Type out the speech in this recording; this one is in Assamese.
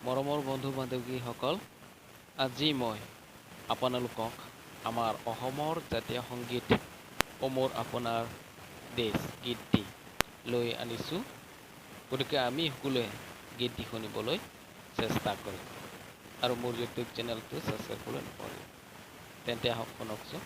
মৰমৰ বন্ধু বান্ধৱীসকল, আজি মই আপোনালোকক আমাৰ অসমৰ জাতীয় সংগীত অ মোৰ আপোনাৰ দেশ গীতটি লৈ আনিছোঁ। গতিকে আমি সকলোৱে গীতটি শুনিবলৈ চেষ্টা কৰিম আৰু মোৰ ইউটিউব চেনেলটো ছাবস্ক্ৰাইব কৰিবলৈ নাপাহৰিব। তেন্তে আহক, শুনকচোন।